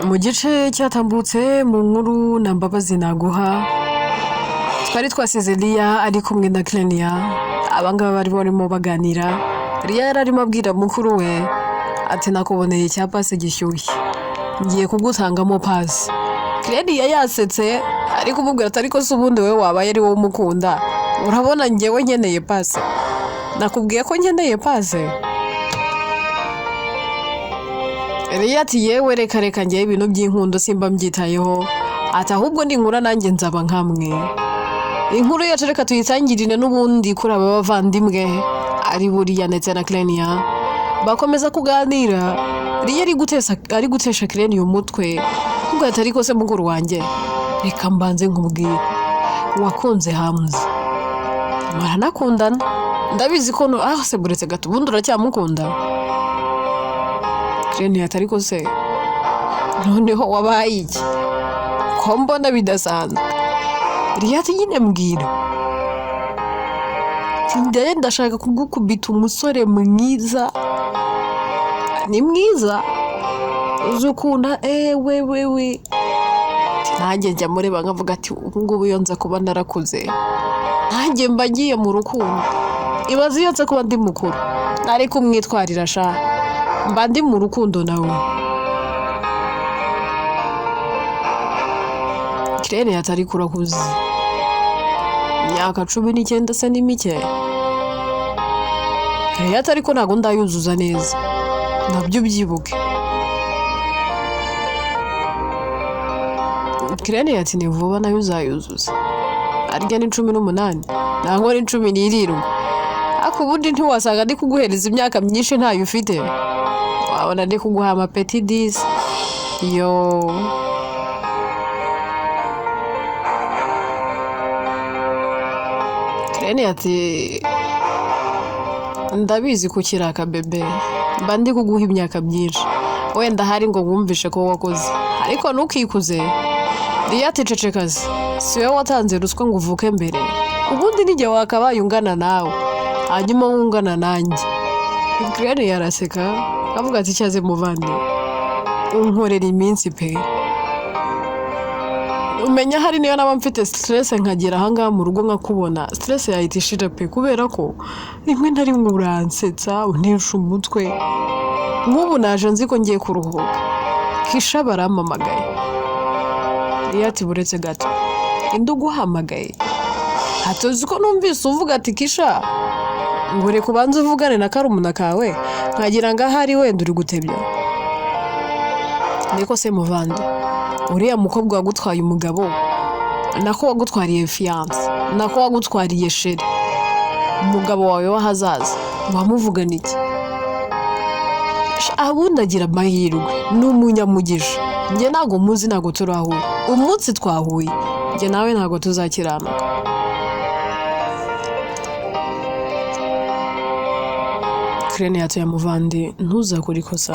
Mu gice cyatambutse mu nkuru na Mbabazi naguha twari twasize Liya ari kumwe na Clenia, abangaba bari barimo baganira. Liya yari arimo abwira mukuru we ati nakuboneye icya pasi gishyushye ngiye kugutangamo pasi. Clenia yasetse ari kumubwira ati ariko se ubundi wowe wabaye ari wowe umukunda, urabona njyewe nkeneye pasi, nakubwiye ko nkeneye pasi. Eliya ati yewe reka reka ngewe ibintu by'inkundo simba mbyitayeho, ati ahubwo ninkura nanjye nzaba nkamwe. Inkuru yacu reka tuyitangirire n'ubundi kuri aba bavandimwe ari buriya ndetse na Clenia bakomeza kuganira. Liya ari gutesha Clenia umutwe kuko ati ariko se mukuru wanjye reka mbanze nkubwire, wakunze Hamza muranakundana, ndabizi ko aho se buretse gato ubundi uracyamukunda. Clenia ati ariko se noneho wabaye iki ko mbona bidasanzwe. Liya ati nyine mbwira, njyewe ndashaka kugukubita umusore mwiza, ni mwiza uzi ukuntu ewe wewe. Nanjye njya mureba nkavuga ati ubu ngubu iyo nza kuba narakuze nanjye mba ngiye mu rukundo, ibaze iyo nza kuba ndi mukuru nari kumwitwarira sha mba ndi mu rukundo nawe. Clenia ati ariko urakuze, imyaka 19 se ni mike. Liya ati ariko ntabwo ndayuzuza neza nabyo ubyibuke. Clenia ati ni vuba nayo uzayuzuza, arya ni 18 nangwa ni 17, ariko ubundi ntiwasanga ndi kuguhereza imyaka myinshi ntayo ufite, wabona ndi kuguha amapeti disi yo. Clenia ati ndabizi ko ukiri akabebe mba ndi kuguha imyaka myinshi wenda hari ngo wumvishe ko wakoze ariko ntukikuze. Liya ati cecekaze si wowe watanze ruswa ngo uvuke mbere, ubundi nijye wakabaye ungana nawe hanyuma wowe ungana nanjye. Clenia araseka avuga ati cyaze muvandi unkorera iminsi pe, umenya hari niyo naba mfite stress nkagera ahangaha mu rugo nkakubona stress yahita ishira pe, kubera ko rimwe na rimwe uransetsa untesha umutwe. Nk'ubu naje nzi ko ngiye kuruhuka Kisha barampamagaye. Liya ati buretse gato indi uguhamagaye hatuzi ko numvise uvuga ati Kisha ngo reka ubanze uvugane na karumuna kawe nkagira ngo ahari wenda uri gutebya. Niko se muvandi uriya mukobwa wagutwaye umugabo nako wagutwariye fiyanse nako wagutwariye sheri umugabo wawe w'ahazaza wamuvugana iki? Abundi agira amahirwe ni umunyamugisha, njye ntabwo muzi ntabwo turahura, umunsi twahuye njye nawe ntabwo tuzakiranuka. Clenia ati muvandi ntuzakore ikosa,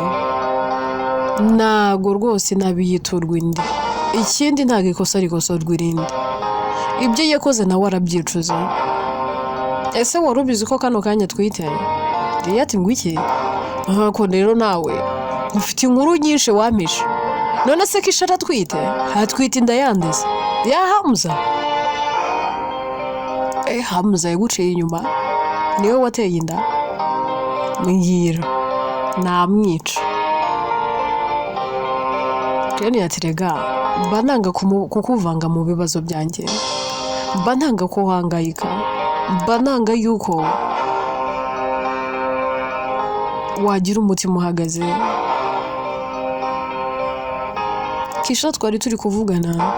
ntabwo rwose nabi yiturwa indi, ikindi ntabwo ikosa rikosorwa irindi, ibyo yakoze nawe arabyicuza. Ese wari ubizi ko kano kanya atwite? Liya ati ngo iki? Nkako rero nawe ufite inkuru nyinshi wampishe, none se Kisha aratwite? Atwite inda yandeze ya Hamza? Hamza yaguciye inyuma niwe wateye inda? Mbwira namwica. Clenia ati rega mba nanga kukuvanga mu bibazo byanjye, mba nanga kuhangayika, mba nanga yuko wagira umutima uhagaze. Kisha twari turi kuvugana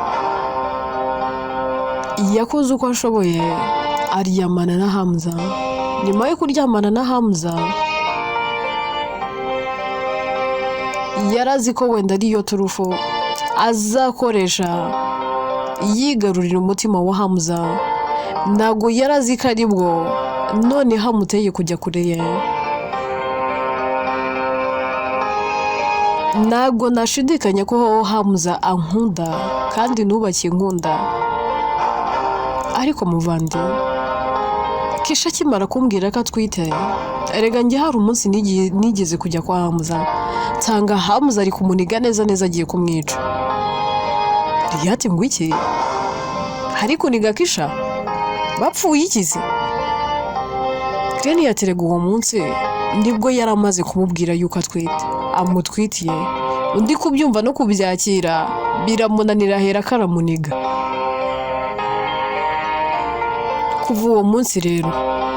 yakoze uko ashoboye aryamana na Hamza. Nyuma yo kuryamana na Hamza yarazi ko wenda ariyo turufu azakoresha yigarurira umutima wa Hamza, ntabwo yarazi ko ari bwo none hamuteye kujya kure ye. Ntabwo nashidikanya ko Hamza ankunda kandi nubakiye inkunda, ariko muvandi Kisha akimara kumbwira ko atwite, erega njye hari umunsi nigeze kujya kwa Hamuza, nsanga Hamuza ari kumuniga neza neza, agiye kumwica. Riya ati: "Ngo iki? Hari kuniga Kisha? Bapfuye iki se?" Kireni yaterega uwo munsi nibwo yari amaze kumubwira yuko atwite, amutwitiye. Undi kubyumva no kubyakira biramunanira, ahera karamuniga. Kuva uwo munsi rero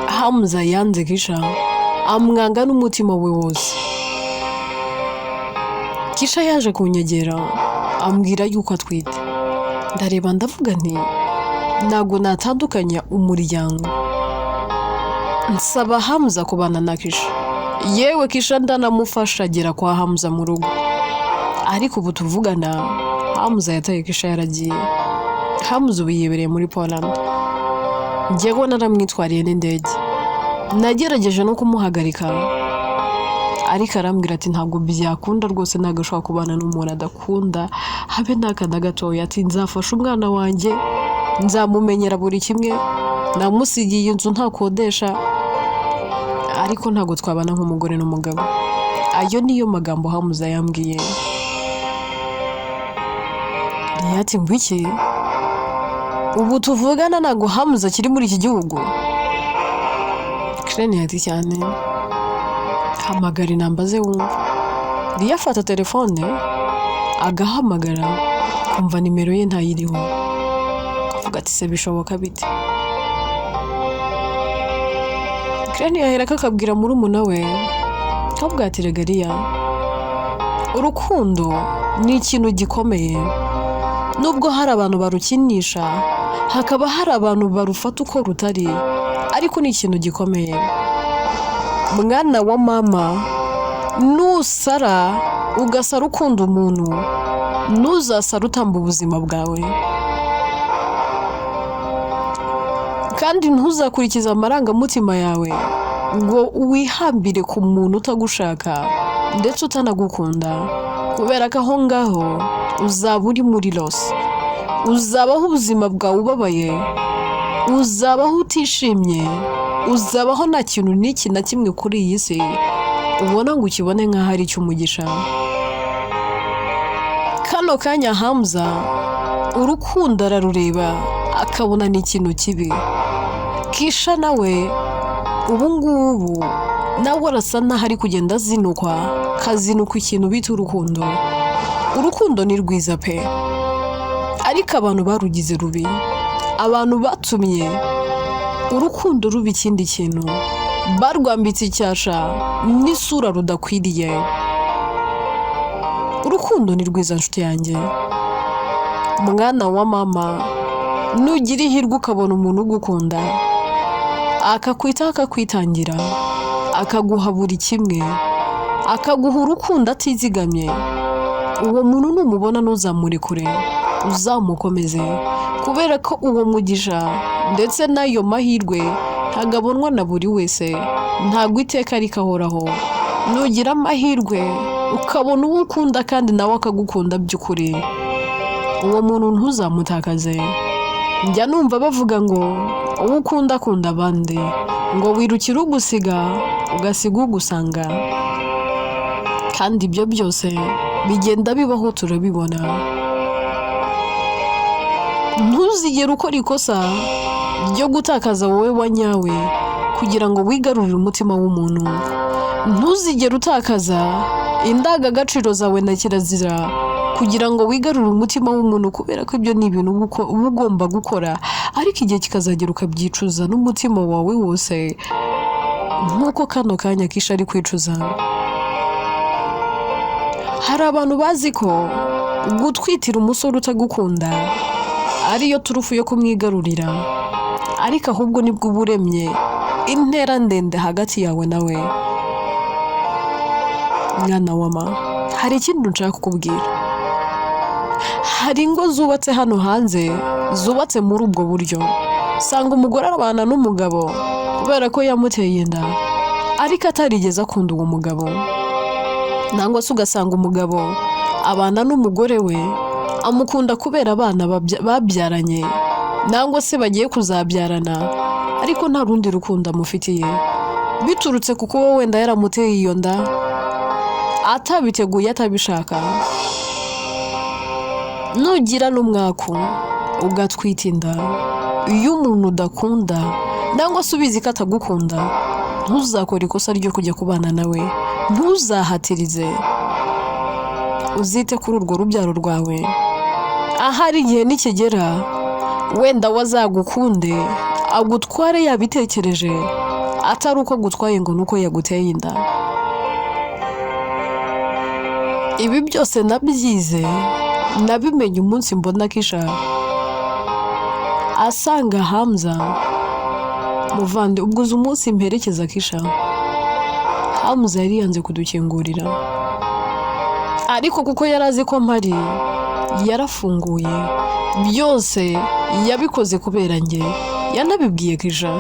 Hamuza yanze Kisha, amwanga n'umutima we wose. Kisha yaje kunyegera ambwira yuko atwite. Ndareba ndavuga nti ntabwo natandukanya umuryango. Nsaba Hamuza kubana na Kisha. Yewe, Kisha ndanamufasha agera kwa Hamuza mu rugo. Ariko ubu tuvugana Hamuza yataye Kisha, yaragiye. Hamuza ubu yibereye muri Poland. Njyewe naramwitwariye n'indege, nagerageje no kumuhagarika, ariko arambwira ati ntabwo byakunda rwose, ntabwo ashobora kubana n'umuntu adakunda habe n'aka na gatoya. Ati nzafasha umwana wanjye, nzamumenyera buri kimwe, namusigiye inzu ntakodesha, ariko ntabwo twabana nk'umugore n'umugabo. Ayo niyo magambo Hamuza yambwiye. Ati ngo iki? Ubu tuvugana ntabwo Hamuza akiri muri iki gihugu? Kireni ati cyane, hamagara inamba ze wumva. Riya afata telefone agahamagara, kumva nimero ye ntayiriho. Avuga ati se bishoboka bite? Kireni yahera akabwira murumuna we, akabwira ati rega Riya, urukundo ni ikintu gikomeye, nubwo hari abantu barukinisha, hakaba hari abantu barufata uko rutari, ariko ni ikintu gikomeye. Mwana wa mama, nusara ugasara ukunda umuntu, ntuzasara utamba ubuzima bwawe, kandi ntuzakurikize amarangamutima yawe ngo wihambire ku muntu utagushaka ndetse utanagukunda, kubera ko aho ngaho uzaba uri muri losi, uzabaho ubuzima bwawe ubabaye, uzabaho utishimye, uzabaho nta kintu n'iki na kimwe kuri iyi si ubona ngo ukibone nk'aho ari icy'umugisha. Kano kanya Hamuza urukundo ararureba akabona ni ikintu kibi. Kisha nawe ubu ngubu nawe arasa n'aho ari kugenda azinukwa, kazinukwa ikintu bita urukundo. Urukundo ni rwiza pe, ariko abantu barugize rubi, abantu batumye urukundo ruba ikindi kintu, barwambitse icyasha n'isura rudakwiriye. Urukundo ni rwiza nshuti yanjye, mwana wa mama, nugira ihirwe ukabona umuntu ugukunda, akakwitaho, akakwitangira, akaguha buri kimwe, akaguha urukundo atizigamye, uwo muntu numubona ntuzamurekure, uzamukomeze, kubera ko uwo mugisha ndetse n'ayo mahirwe ntabwo abonwa na buri wese, ntabwo iteka rikahoraho. Nugira amahirwe ukabona uwo ukunda kandi nawe akagukunda by'ukuri, uwo muntu ntuzamutakaze. Njya numva bavuga ngo uwo ukunda akunda abandi, ngo wirukira ugusiga ugasiga ugusanga, kandi ibyo byose bigenda bibaho, turabibona. Ntuzigere ukora ikosa ryo gutakaza wowe wa nyawe kugira ngo wigarurire umutima w'umuntu. Ntuzigere utakaza indangagaciro zawe na kirazira kugira ngo wigarurire umutima w'umuntu, kubera ko ibyo ni ibintu uba ugomba gukora, ariko igihe kikazagera ukabyicuza n'umutima wawe wose, nk'uko kano kanya Kisha ari kwicuza. Hari abantu bazi ko gutwitira umusore utagukunda ariyo turufu yo kumwigarurira, ariko ahubwo nibwo uba uremye intera ndende hagati yawe nawe. Mwana wa ma, hari ikindi nshaka kukubwira. Hari ingo zubatse hano hanze zubatse muri ubwo buryo, usanga umugore arabana n'umugabo kubera ko yamuteye inda, ariko atarigeze akunda uwo mugabo, nangwa se ugasanga umugabo abana n'umugore we amukunda kubera abana babyaranye, nangwa se bagiye kuzabyarana, Ariko nta rundi rukundo amufitiye, biturutse ku kuba wenda yaramuteye iyo nda atabiteguye, atabishaka. Nugira n'umwaku ugatwita inda iyo umuntu udakunda, nangwa se ubizi ko atagukunda, ntuzakore ikosa ryo kujya kubana nawe. Ntuzahatirize, uzite kuri urwo rubyaro rwawe. Ahari igihe nikigera wenda we azagukunde, agutware yabitekereje, atari uko agutwaye ngo nuko yaguteye inda. Ibi byose nabyize, nabimenye umunsi mbona Kisha asanga Hamza. Muvandi, ubwo uzi umunsi mperekeza Kisha, Hamza yari yanze kudukingurira, ariko kuko yari azi ko mpari yarafunguye. Byose yabikoze kubera njye. Yanabibwiye Kisha,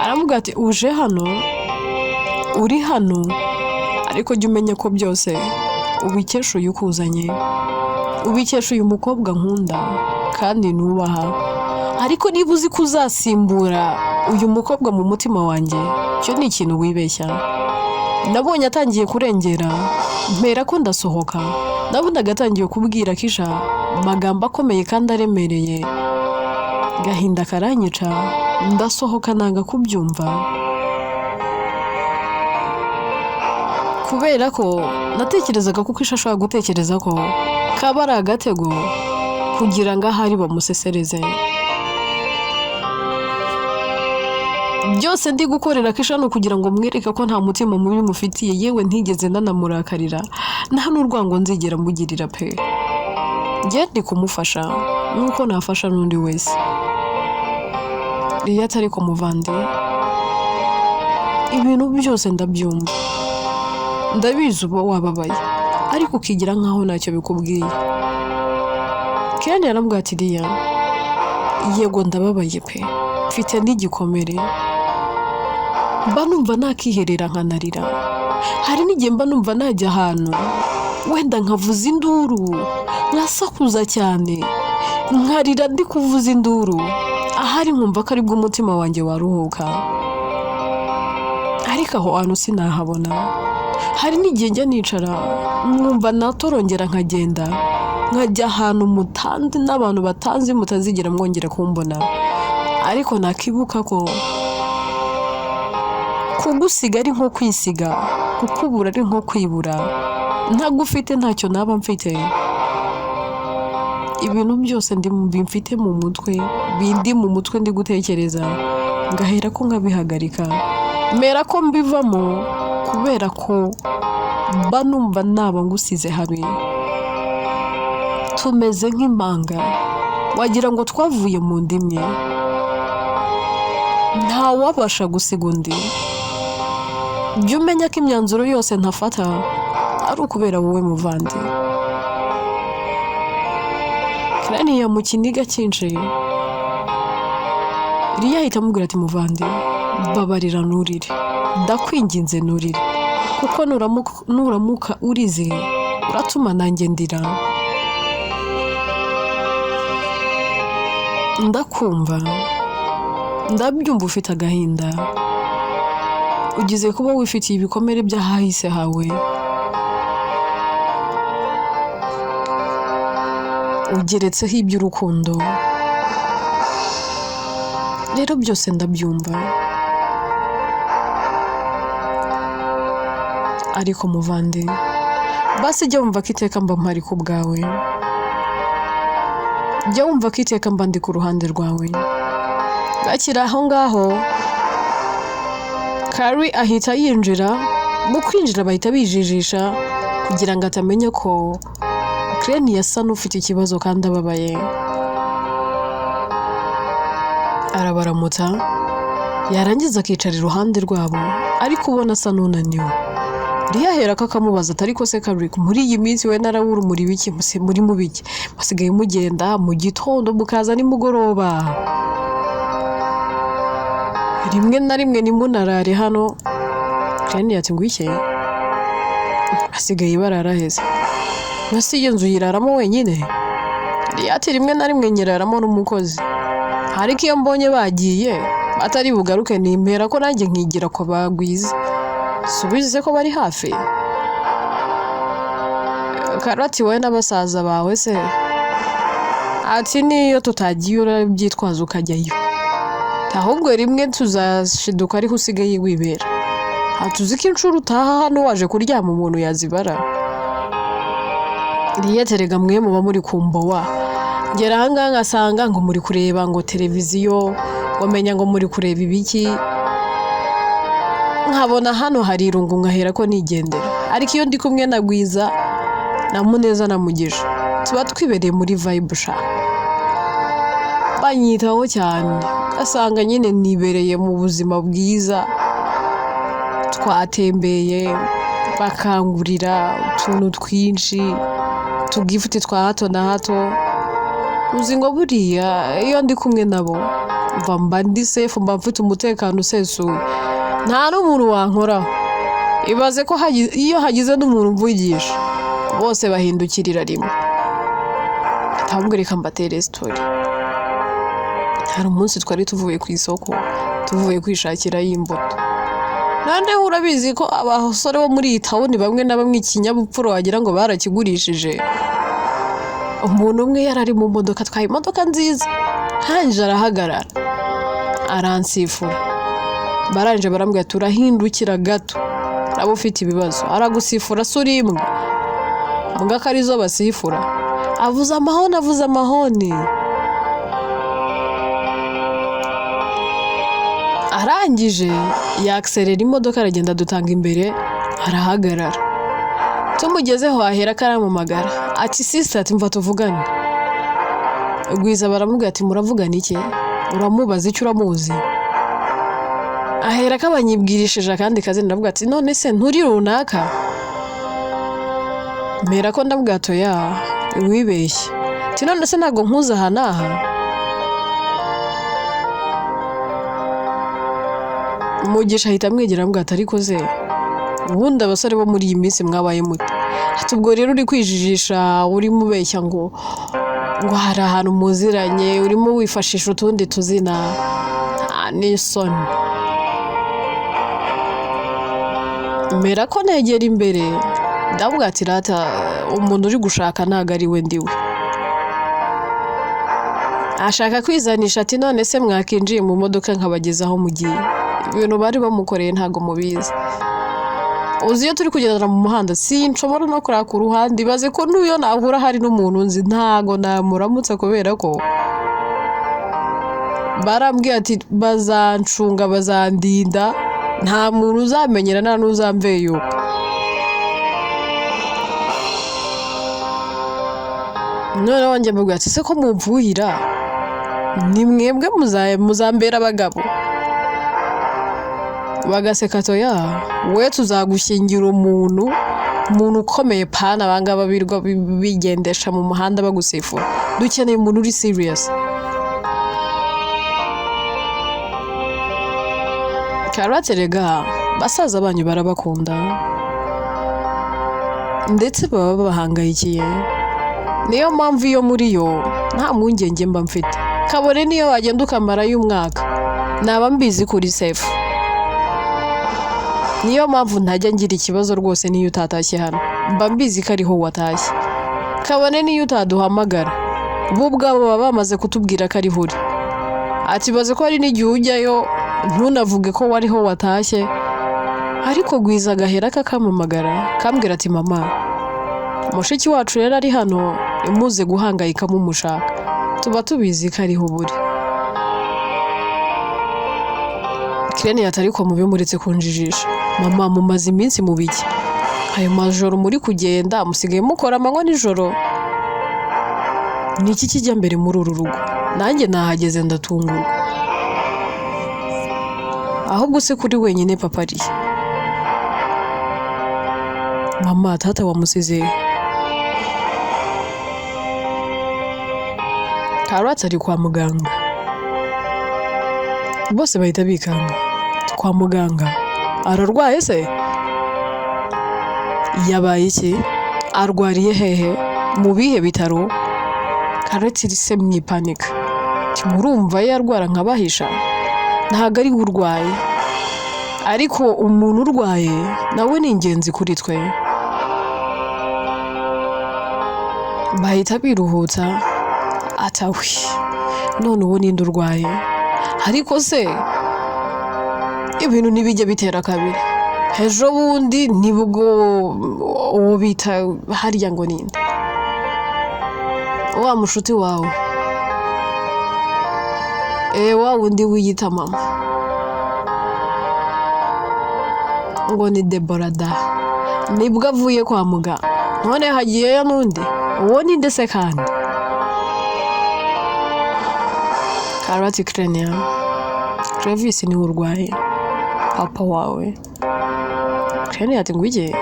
aramubwira ati: "Uje hano, uri hano, ariko jya umenya ko byose ubikesha uyu ukuzanye, ubikesha uyu mukobwa nkunda kandi nubaha. Ariko niba uzi ko uzasimbura uyu mukobwa mu mutima wanjye, cyo ni ikintu wibeshya." Nabonye atangiye kurengera, mpera ko ndasohoka. Nabonaga atangiye kubwira Kisha amagambo akomeye kandi aremereye, gahinda karanyica, ndasohoka, nanga kubyumva, kubera ko natekerezaga ko Kisha ashobora gutekereza ko kaba ari agatego kugira ngo ahari bamusesereze. Byose ndi gukorera Kisha ni ukugira ngo mwereke ko nta mutima mubi mufitiye, yewe ntigeze nanamurakarira, nta n'urwango nzigera mugirira pe. Njye ndi kumufasha nk'uko nafasha n'undi wese. Iyo atari ku muvandi, ibintu byose ndabyumva, ndabizi uba wababaye, ariko ukigira nkaho ntacyo bikubwiye. Ken yarambwira ati: "Riya, yego ndababaye pe, mfite n'igikomere, mba numva nakiherera nkanarira. Hari n'igihe mba numva najya ahantu wenda nkavuza induru, nkasakuza cyane, nkarira ndi kuvuza induru, ahari nkumva ko aribwo umutima wanjye waruhuka, ariko aho hantu sinahabona. Hari n'igihe njya nicara nkumva natorongera, nkagenda nkajya ahantu mutanzi n'abantu batanzi, mutazigera mwongera kumbona, ariko nakibuka ko kugusiga ari nko kwisiga, kukubura ari nko kwibura. Ntagufite ntacyo naba mfite. Ibintu byose ndi mfite mu mutwe, bindi mu mutwe ndi gutekereza, ngahera ko nkabihagarika, mera ko mbivamo, kubera ko mba numva naba ngusize habi. Tumeze nk'impanga, wagira ngo twavuye mu nda imwe, ntawabasha gusiga undi. Jya umenya ko imyanzuro yose ntafata ari ukubera wowe, muvandi." Kiraniya mu kiniga cyinshi, Riya ahita amubwira ati: "Muvandi, babarira nturire, ndakwinginze nturire, kuko nuramuka urize uratuma nanjye ndira. Ndakumva, ndabyumva, ufite agahinda, ugize kuba wifitiye ibikomere by'ahahise hawe, ugeretseho iby'urukundo. Rero byose ndabyumva, ariko muvandi, basi jya wumva ko iteka mba mpari ku bwawe, jya wumva ko iteka mba ndi ku ruhande rwawe." Bakiri aho ngaho, Kari ahita yinjira. Mu kwinjira bahita bijijisha kugira ngo atamenya ko Crane yasa n'ufite ikibazo kandi ababaye. Arabaramutsa, yarangiza akicara iruhande rwabo, ariko ubona asa n'unaniwe. Riya ahera ko akamubaza ati: "Ariko se Kari, muri iyi minsi we narawuri muri biki? Muri mu biki? Musigaye mugenda mu gitondo mukaza nimugoroba, rimwe na rimwe ntimunarare hano." Crane ati: "Ngwiki, hasigaye barara heza? Mbese iyo nzu uyiraramo wenyine?" Riya ati: "Rimwe na rimwe nyiraramo n'umukozi, ariko iyo mbonye bagiye Atari bugaruke nimpera ko nanjye nkigira kwa Bagwiza. Subize ko bari hafi. Karoti, wowe na basaza bawe se? Ati niyo tutagiye urabyitwaza ukajyayo, ahubwo rimwe tuzashiduka ariho usigaye wibera. Tuzi ko inshuro utaha hano waje kuryama umuntu yazibara. Riyete, mwe muba muri kumbowa, ngera ahangaha ngasanga ngo muri kureba ngo televiziyo, ngo menya ngo muri kureba ibiki, nkabona hano hari irungu nkahera ko nigendera. Ariko iyo ndi kumwe na Gwiza na Muneza na Mugisha, tuba twibereye muri vibe sha, banyitaho cyane, ugasanga nyine nibereye mu buzima bwiza. Twatembeye, bakangurira utuntu twinshi, tugifuti twa hato na hato. Uzi ngo buriya iyo ndi kumwe nabo mba ndi safe, mba mfite umutekano usesuye, nta n'umuntu wankoraho. Ibaze ko iyo hagize n'umuntu umvugisha, bose bahindukirira rimwe. Ahubwo reka mbatere story. Hari umunsi twari tuvuye ku isoko, tuvuye kwishakirayo imbuto. Noneho urabizi ko abasore bo muri iyi town bamwe na bamwe ikinyabupfura wagira ngo barakigurishije. Umuntu umwe yari ari mu modoka, atwaye imodoka nziza, arangije arahagarara aransifura. Barangije barambwira, turahindukira gato, uraba ufite ibibazo. Aragusifura se uri imbwa? Mbwa ko arizo basifura. Avuze amahoni, avuze amahoni, arangije yakiserera imodoka aragenda, dutanga imbere arahagarara. Tumugezeho ahera akaramamagara ati: "Sister," ati, "mva tuvugane." Gwiza baramubwira ati: "Muravugana iki? Uramubaza icyo uramuzi?" Ahera ko abanyibwirishije akandi kazina, ndavuga ati: "None se nturi runaka?" Mpera ko ndabwira ati: "Oya, wibeshye." Ati: "None se ntabwo nkuzi aha n'aha?" Mugisha ahita amwegera aramubwira ati: "Ariko se ubundi abasore bo muri iyi minsi mwabaye mute?" Ati: "Ubwo rero uri kwijijisha, urimo ubeshya ngo hari ahantu muziranye, urimo wifashisha utundi tuzina, nta n'isoni." Mera ko negera imbere ndavuga ati: "Rata, umuntu uri gushaka ntabwo ari we, ndiwe." Ashaka kwizanisha ati: "None se mwakinjiye mu modoka nkabagezaho mugiye?" Ibintu bari bamukoreye ntabwo mubizi. Uzi iyo turi kugendera mu muhanda sinshobora no kureba ku ruhande. Ibaze ko n'iyo nahura hari n'umuntu nzi, ntago namuramutsa, kubera ko barambwiye ati bazancunga, bazandinda, nta muntu uzamenyera, nta n'uzamveyuka. Noneho njye mbabwira ati: "Se ko mumvuhira, ni mwebwe muzambera abagabo?" Bagaseka, toya we, tuzagushyingira umuntu ukomeye, pana abangaba birirwa bigendesha mu muhanda bagusifura. Dukeneye umuntu uri serious. Karate, rega basaza banyu barabakunda, ndetse baba babahangayikiye. Niyo mpamvu iyo muri yo nta mpungenge mba mfite, kabone niyo wagenda ukamarayo umwaka, naba mbizi kuri safe. Niyo mpamvu ntajya ngira ikibazo rwose. Niyo utatashye hano, mba mbizi ko ariho watashye, kabone niyo utaduhamagara, bo ubwabo baba bamaze kutubwira ko ariho uri. Ati baze ko hari n'igihe ujyayo ntunavuge ko wariho watashye. Ariko Gwiza agahera kakampamagara kambwira ati: "Mama, mushiki wacu rero ari hano, ntimuze guhangayika mumushaka, tuba tubizi ko ariho buri." Kirene ati: "Ariko mube muretse kunjijisha mama, mumaze iminsi mu biki? Ayo majoro muri kugenda musigaye mukora amanywa nijoro, ni iki kijya mbere muri uru rugo? Nanjye nahageze ndatungurwa. Ahubwo se kuri wenyine, papa ari he? Mama, tata wamusize he?" Karwatsi ari kwa muganga. Bose bahita bikanga. Kwa muganga ararwaye se? Yabaye iki? Arwariye hehe? Mu bihe bitaro? Karoti se mwipanika, murumva yarwara nkabahisha? Ntabwo ari we urwaye, ariko umuntu urwaye nawe ni ingenzi kuri twe. Bahita biruhutsa, atawe none uwo ninde urwaye? Ariko se ibintu ntibijya bitera kabiri. Ejo bundi nibwo uwo bita harya ngo ninde, wa mushuti wawe, wa wundi wiyita mama, ngo ni Debora da, nibwo avuye kwa muganga, none hagiyeyo n'undi, uwo ninde se kandi? Karati Krenia, Travis niwe urwaye, papa wawe. Krenia ati ngwiki,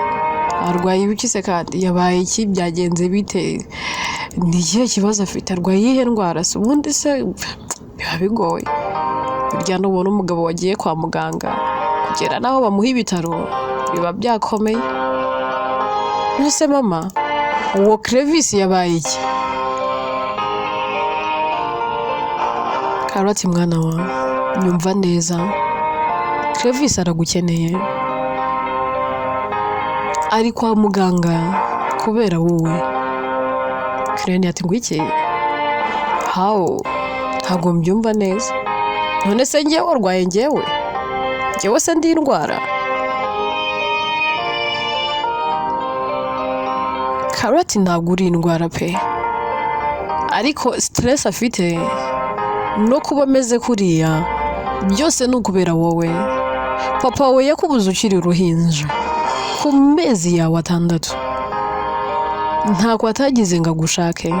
arwaye ibiki se kandi? Yabaye iki? Byagenze bite? Ni ikihe kibazo afite? Arwaye iyihe ndwara se? Ubundi se biba bigoye. Burya nubona umugabo wagiye kwa muganga kugera n'aho bamuha ibitaro biba byakomeye. None mama, uwo Clevis yabaye iki? Karoti mwana wa, nyumva neza, Clevis aragukeneye, ari kwa muganga kubera wowe. Kirene ati ngwiki, hawo ntabwo mbyumva neza. None se njyewe urwaye njyewe? Njyewe se ndi indwara? Karoti ntabwo uri indwara pe, ariko stress afite no kuba ameze kuriya byose ni ukubera wowe. Papa we yakubuze ukiri uruhinja ku mezi yawe 6, ntako atagize ngo agushake.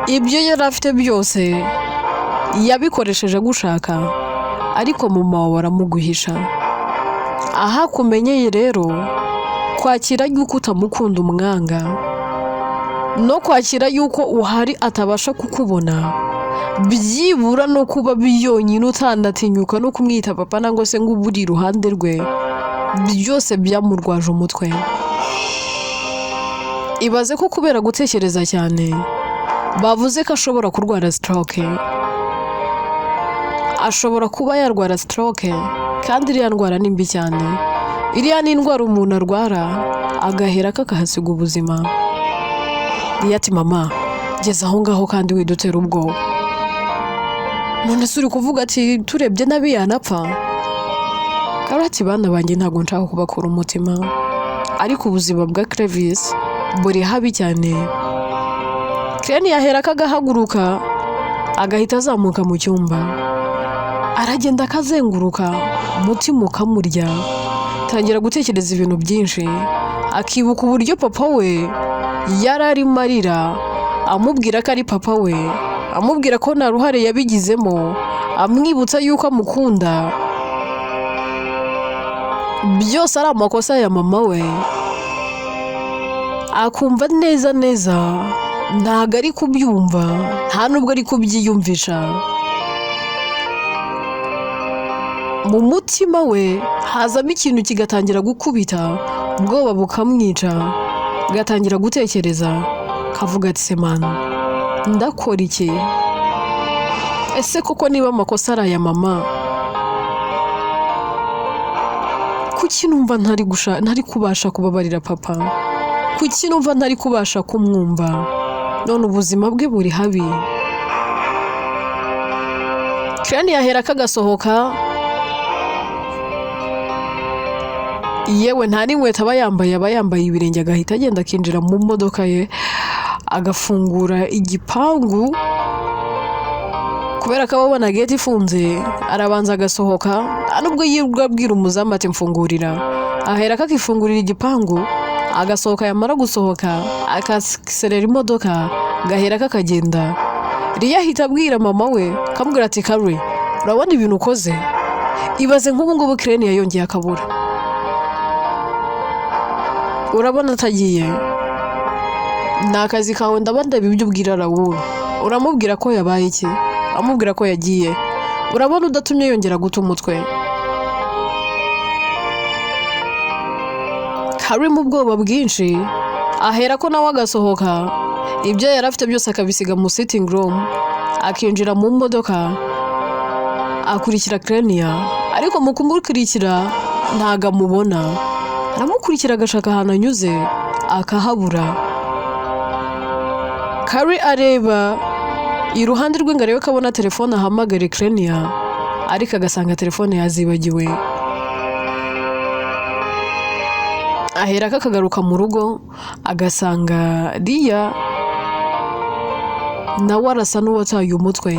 Ibyo yari afite byose yabikoresheje agushaka, ariko mama wawe aramuguhisha. Aho akumenyeye rero, kwakira yuko utamukunda umwanga, no kwakira yuko uhari atabasha kukubona, byibura no kuba byonyine utanatinyuka no kumwita papa nangwa se ngo ube uri iruhande rwe, byose byamurwaje umutwe. Ibaze ko kubera gutekereza cyane bavuze ko ashobora kurwara stroke. Ashobora kuba yarwara stroke, kandi iriya ndwara ni mbi cyane. Iriya ni indwara umuntu arwara agahera kakahasiga ubuzima. Riya ati mama, geza aho ngaho kandi widutera ubwoba. None se uri kuvuga ati turebye nabi yanapfa? Karoti bana banjye ntabwo nshaka kubakura umutima, ariko ubuzima bwa Clevis buri habi cyane. Ken yahera akagahaguruka agahita azamuka mu cyumba, aragenda akazenguruka, umutima ukamurya, atangira gutekereza ibintu byinshi, akibuka uburyo papa we yari arimo arira amubwira ko ari papa we, amubwira ko nta ruhare yabigizemo, amwibutsa yuko amukunda, byose ari amakosa ya mama we. Akumva neza neza ntabwo ari kubyumva, nta nubwo ari kubyiyumvisha. Mu mutima we hazamo ikintu kigatangira gukubita, ubwoba bukamwica, agatangira gutekereza, kavuga ati semana ndakora iki? Ese koko niba amakosa ari aya mama, kuki numva ntari kubasha kubabarira papa? Kuki numva ntari kubasha kumwumva? None ubuzima bwe buri habi. Ken yahera akagasohoka, yewe nta n'inkweto aba yambaye, aba yambaye ibirenge, agahita agenda akinjira mu modoka ye, agafungura igipangu. Kubera ko aba abona gate ifunze, arabanza agasohoka, nubwo yirirwa abwira umuzamu ati mfungurira, ahera akakifungurira igipangu, agasohoka, yamara gusohoka akaserera imodoka, gahera kakagenda. Riya ahita abwira mama we, akamubwira ati Kari, urabona ibintu ukoze? Ibaze nk'ubu ngubu Kireni yongeye akabura, urabona atagiye, ni akazi kawe, ndabona ibyo ubwira Raoul, uramubwira ko yabaye iki? Amubwira ko yagiye, urabona udatumye yongera guta umutwe. Harimo ubwoba bwinshi, ahera ko nawe agasohoka, ibyo yari afite byose akabisiga mu sitting room, akinjira mu modoka, Akurikira Krenia, ariko mu kumukurikira ntago amubona. Aramukurikira agashaka ahantu anyuze akahabura. Kari areba iruhande rwe ngo arebe ko abona telefone ahamagare Krenia, ariko agasanga telefone yazibagiwe. Aherako akagaruka mu rugo agasanga Liya nawe arasa n'uwataye umutwe.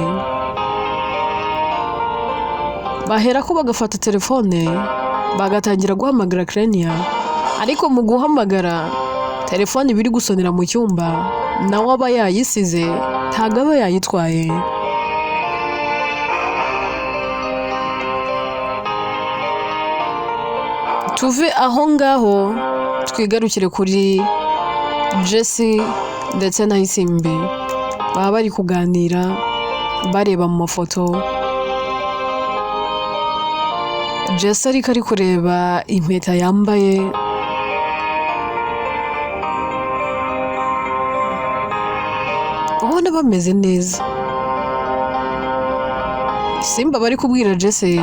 Baherako bagafata telefone bagatangira guhamagara Krenia, ariko mu guhamagara telefone iba iri gusonera mu cyumba, nawe aba yayisize, ntago aba yayitwaye. Tuve aho ngaho twigarukire kuri Jesse ndetse na Isimbi. Baba bari kuganira bareba mu mafoto. Jesse ariko ari kureba impeta yambaye, ubona bameze neza. Simba bari kubwira Jesse,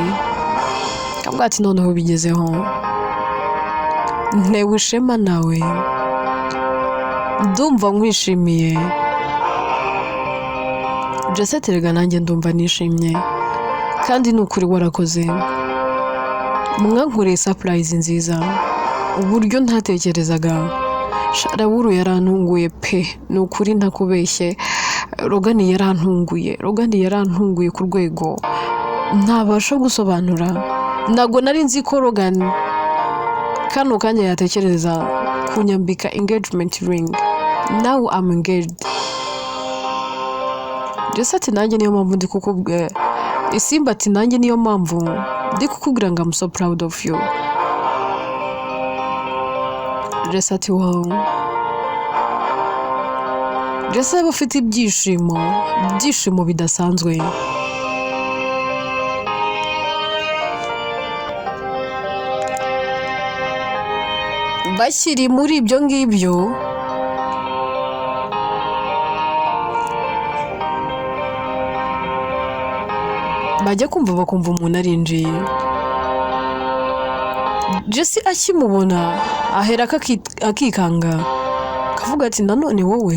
akavuga ati noneho bigezeho, ntewe ishema nawe, ndumva nkwishimiye. Jesse ati erega nanjye ndumva nishimye, kandi ni ukuri warakoze, mwankoreye surprise nziza uburyo ntatekerezaga. Sharaburu yarantunguye pe, ni ukuri ntakubeshye, Rogani yarantunguye, Rogani yarantunguye ku rwego ntabasha gusobanura. Ntabwo nari nzi ko Rogani kano kanya yatekereza kunyambika engagement ring. Now I'm engaged. Jesse ati nanjye niyo mpamvu ndi kukubwira. Isimba ati nanjye niyo mpamvu ndi kukubwira ngo I'm so proud of you. Jesse ati wow. Jesse aba afite ibyishimo, ibyishimo bidasanzwe. Bakiri muri ibyo ngibyo, bajya kumva bakumva umuntu arinjiye. Jesse akimubona aherako akikanga, akavuga ati nanone wowe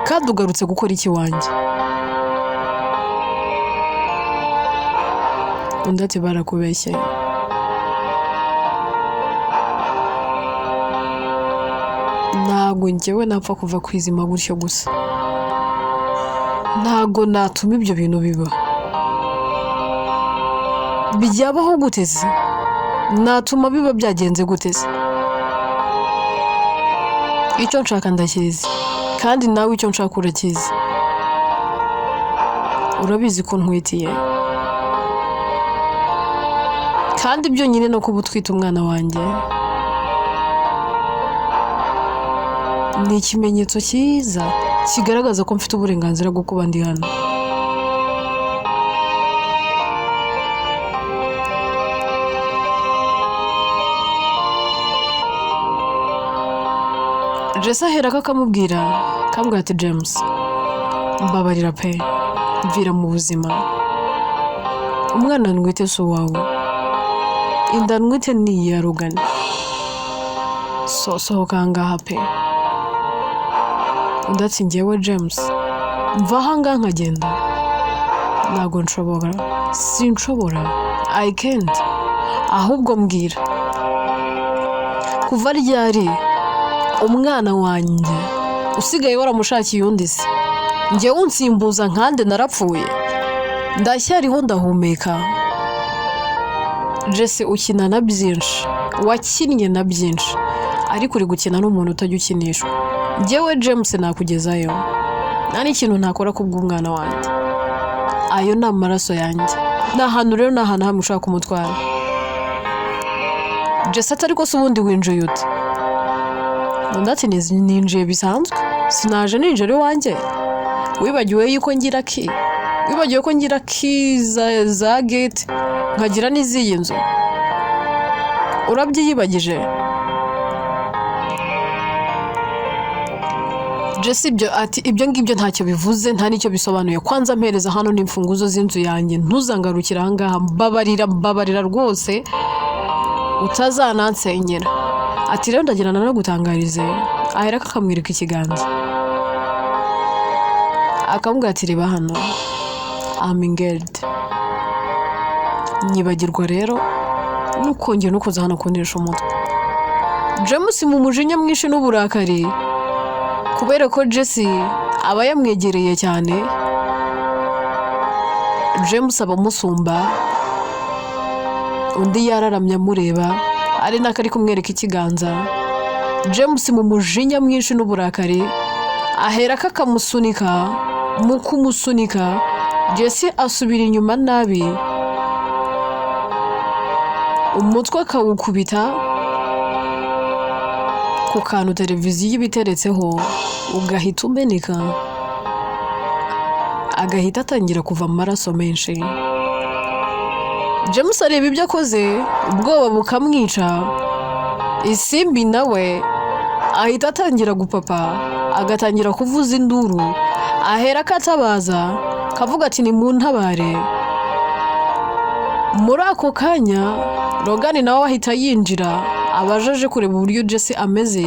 kandi ugarutse gukora iki wanjye? Undi ati barakubeshye. Ntabwo njyewe napfa kuva ku izima gutyo gusa, ntabwo natuma ibyo bintu biba. Byabaho gute se? Natuma biba byagenze gute se? Icyo nshaka ndakizi, kandi nawe icyo nshaka urakizi. Urabizi ko ntwitiye, kandi byonyine no kuba utwite umwana wanjye ni ikimenyetso cyiza kigaragaza ko mfite uburenganzira bwo kuba ndi hano. Jesse aherako akamubwira, akamubwira ati James, mbabarira pe, mvira mu buzima. Umwana ntwite si uwawe, inda ntwite ni iya Rugani. Sohoka aha ngaha pe. Undi ati njyewe James, mva aha ngaha nkagenda, ntabwo nshobora, sinshobora, I can't. Ahubwo mbwira, kuva ryari umwana wanjye usigaye waramushakiye undi se? Njyewe unsimbuza nkande narapfuye, ndacyariho ndahumeka. Jesse ukina na byinshi, wakinnye na byinshi, ariko uri gukina n'umuntu utajya ukinishwa. Njyewe James nakugezayo, nta n'ikintu ntakora kubw'umwana wanjye. Ayo ni amaraso yanjye, ni ahantu rero, ni ahantu hamwe ushaka kumutwara. Jesse ati ariko se ubundi winjiye ute? Undi ati ninjiye bisanzwe, sinaje ninjira iwanjye. Wibagiwe yuko ngira ki? Wibagiwe ko ngira ki za gate, nkagira n'iziyi nzu? Urabyiyibagije? Jesse ibyo ati ibyo ngibyo ntacyo bivuze, nta n'icyo bisobanuye. Kwanza mpereza hano n'imfunguzo z'inzu yanjye, ntuzangarukire ahangaha, mbabarira, mbabarira rwose, utazanansenyera. Ati rero ndagira nanagutangarize. Aherako akamwereka ikiganza, akamubwira ati reba hano, I'm engaged, nyibagirwa rero, nukongera nukuza hano kuntesha umutwe. James mu mujinya mwinshi n'uburakari, kubera ko Jesse aba yamwegereye cyane, James aba amusumba, undi yararamye amureba ari nako ari kumwereka ikiganza. James mu mujinya mwinshi n'uburakari aherako akamusunika. Mu kumusunika, Jesse asubira inyuma nabi, umutwe akawukubita ku kantu televiziyo iba iteretseho, ugahita umeneka, agahita atangira kuva amaraso menshi. James areba ibyo akoze, ubwoba bukamwica. Isimbi nawe ahita atangira gupapa, agatangira kuvuza induru, ahera akatabaza, kavuga ati ni mu ntabare. Muri ako kanya Logan nawe ahita yinjira, abaje aje kureba uburyo Jesse ameze,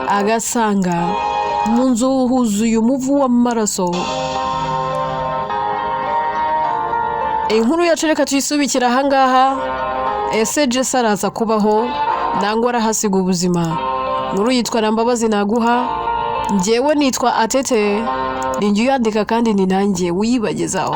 agasanga mu nzu huzuye umuvu w'amaraso. Inkuru yacu reka tuyisubikire ahangaha. Ese Jesse araza kubaho nangwa arahasiga ubuzima? Inkuru yitwa Nambabazi Naguha. Njyewe nitwa Atete, ni njye uyandika kandi ni nanjye uyibagezaho.